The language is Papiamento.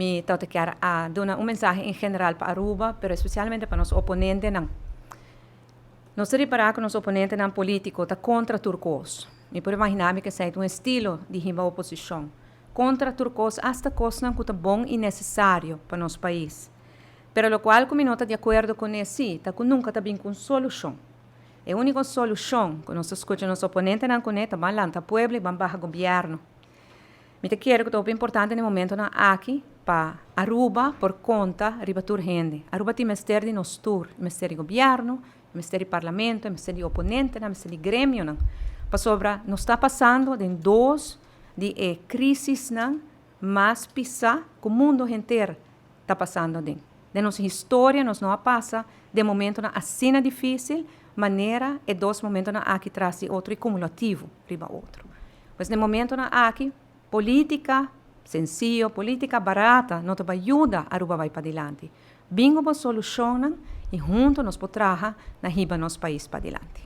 Mi tabata kier a duna un mensahe en general pa Aruba, pero especialmente pa nos oponentenan. Nos ta ripara cu nos oponentenan politico ta contra tur cos. Mi por imagina mi cu esey ta un estilo di hiba oposicion. Contra tur cos, hasta cosnan cu ta bon y necesario pa nos pais. Pero locual cu mi no ta di acuerdo cune si, ta cu nunca ta bin cu un solucion. E unico solucion cu nos ta scucha nos oponentenan cune ta ban lanta pueblo y ban baha gobierno. Mi ta kere ku ta hopi importante na e momentonan aki pa Aruba por konta riba tur hende. Aruba tin mester di nos tur, e mester di gobièrnu, e mester di parlamento, e mester di oponentenan, e mester di gremionan. Pasobra nos ta pasando den dos di e krisisnan mas pisá ku mundo henter ta pasando aden. Den nos historia nos no a pasa den momentonan asina difísil manera e dos momentonan aki tras di otro i kumulativo riba otro. Pues den momentonan aki polítika sensiyo, polítika barata no ta bai yuda Aruba bai padilanti. Bin ku bo solushonnan i hunto nos por traha na hiba nos pais padilanti.